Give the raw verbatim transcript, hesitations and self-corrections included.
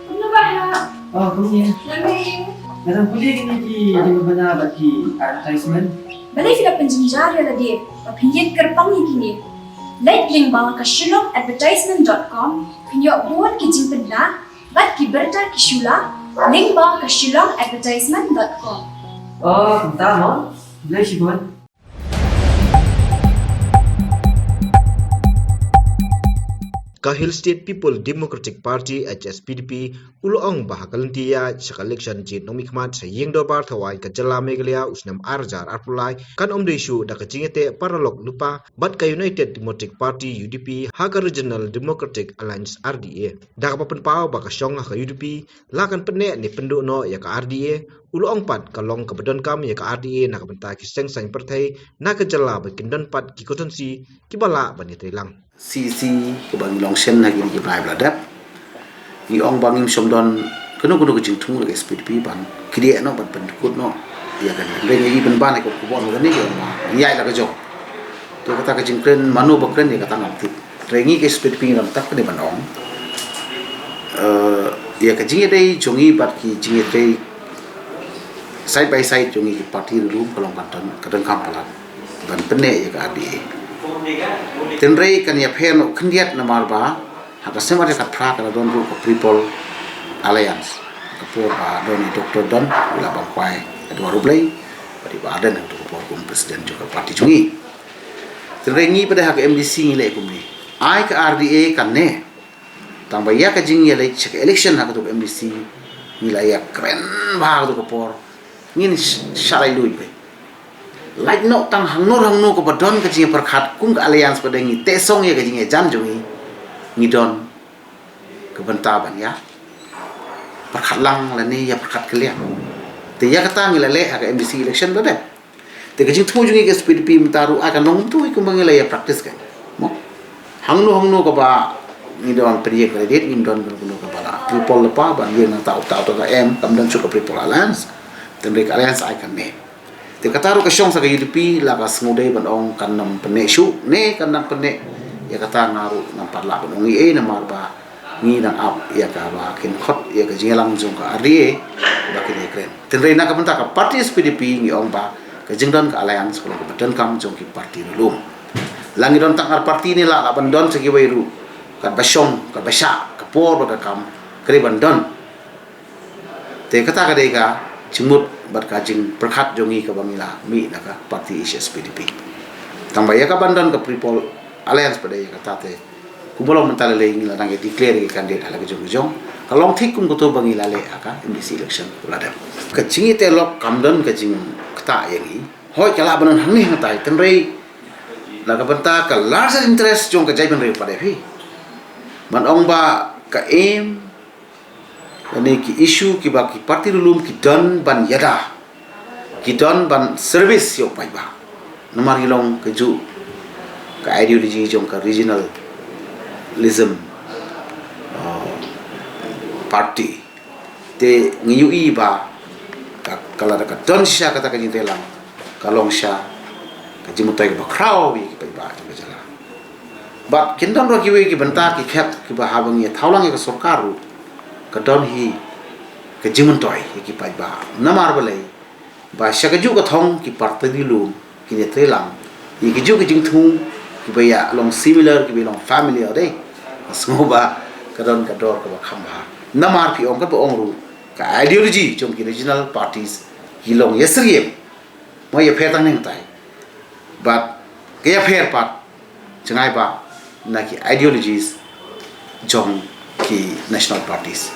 Kumno ba ha? Oh, kumne. Nga dang pule kine ki jingbana bad ki advertisement. Balei phi la pynjynjar ïa lade ba phin ïeng kyrpang ïa kine? Leit lyngba ka shillong advertisement dot com, phin ïoh bun ki jingpynbna bad ki bynta ki shu la, lyngba ka shillong advertisement dot com. Oh, kumta mo. Balei shibun. Ka Hill State People Democratic Party, H S P D P, u la ong ba ha ka lynti ïaid sha ka election jied nongmihkhmat sha ïing dorbar thawaiñ ka jylla Meghalaya u snem ar hajar arphew lai, kan ym dei shuh da ka jingïateh paralok lypa bad ka United Democratic Party, U D P, ha ka Regional Democratic Alliance, R D A. Da kaba pynpaw ba ka shong ha ka U D P la kan pynneh ne pynduh noh ïa ka R D A, u la ong pat ka long kaba donkam ïa ka R D A na ka bynta ki seng saiñ pyrthei na ka jylla ba kin don pat ki constituency kiba lah ban ïatreilang. C E C kaba ngi long shen ha kine ki bnai ba la dep, ngi ong ba ngim shym don kano kano ka jingthmu da ka H S P D P ban khie noh, ban pynkut noh ïa kane. Hynrei ngi pynban ïa ka khubor kane, ngi ong ba ngi ïaid la ka jong. To kata ka jingkren mano ba kren ïa kata ngam tip. Hynrei ngi ka H S P D P ngi dang tap kane ban ong, eh, ïa ka jingïadei jong ngi bad ki jingïadei side by side jong ngi ki party ri lum ka long kan don, ka donkam palat ban pynneh ïa ka R D A. Hynrei kan ïapher noh khyndiat namar ba ha ka snem ar hajar khatphra ka la don ruh ka People Alliance. Ka por ba don i Doktor Don, u la bam kwai, ka dwar U Blei, bad i Bah Ardent ha ka por kum president jong ka party jong ngi. Hynrei ngi pat ha ka M D C ngi leh kumne. Ai ka R D A kane. Tang ba ïa ka jingïaleit sha ka election ha ka tuk M D C ngi la ïa kren bha ha ka tuk ka por. Ngin sh-, shalai lui bha. Lait noh tang hangno hangno kaba don ka jingïapyrkhat kum ka alliance pat ngi teh song ïa ka jingïajan jong ngi. Ngi don ka bynta ban ïa pyrkhat lang lane ïa pyrkhat kylliang. Te ïa kata ngi la leh ha ka M D C election ba dep. Te ka jingthmu jong ngi ka H S P D P mynta ruh ai kan long kumtu kumba ngi la ïa practice kan. Mo. Hangno hangno kaba ngi don pynïeng credit, ngim don kano kano kaba la triple lypa ban ïeng nangta uta uta ka em, kam don shuh ka People Alliance. Hynrei ka alliance ai kane. Te kata ruh ka shong sha ka U D P la ka sngewdei ban ong kan nang pynneh shuh ne kan nang pynneh. Ïa kata nga ruh ngam pat lah ban ong ei ei namar ba ngi dang ap ïa kaba kin khot ïa ka jingïalang jong ka R D A ba kin ïakren. Hynrei na ka bynta ka party H S P D P ngi ong ba ka jingdon ka alliance ka long kaba donkam jong ki party ri lum. La ngi don tang ar party ne lah lah ban don sa kiwei ruh, katba shong, katba shah, ka por bad ka kam, ka dei ban don. Te kata ka dei ka jingmut bad ka jingpyrkhat jong ngi kaba ngi la mih na ka party H S P D P. Tang ba ïa ka ban don ka People Alliance pat ïa kata te kumba long mynta lei ngi la dang ïa declare ïa ki candidate ha la ka jong ka jong. Ka long thik kum kato ba ngi la leh ha ka M D C election ba la dep. Ka jingïateh lok kam don ka jingktah ïa ngi. Hooid ka lah ban don hangne hangtai, hynrei na ka bynta ka larger interest jong ka jaitbynriew pat ïa phi. Man ong ba ka aim lane ki issue kiba ki party ri lum ki don ban ïada, ki don ban service ïa u paidbah. Namar ngi long kajuh ka ideology jong ka regionalism, uh, party. Te ngi ïohi ba ka, ka lada ka don shisha kata ka jingtreilang, ka long shisha ka jingmyntoi kaba khraw ïa ki paidbah jong ka jylla. Bad kin don ruh kiwei ki bynta ki khep kiba haba ngi ïa thaw lang ïa ka sorkar ruh ka don hi ka jingmyntoi ïa ki paidbah. Namar balei? Ba sha kajuh ka thong ki party ri lum kin ïa treilang ïa kajuh ka jingthmu kiba ïa long similar, kiba ïa long familiar dei. Nga sngew ba ka don ka dor kaba kham bha. Namar phi ong kaba ong ruh ka ideology jong ki regional parties ki long ïa syriem. Mo ïa pher tang nangtai. Bad ka ïa pher pat jngai ba na ki ideologies jong ki national parties.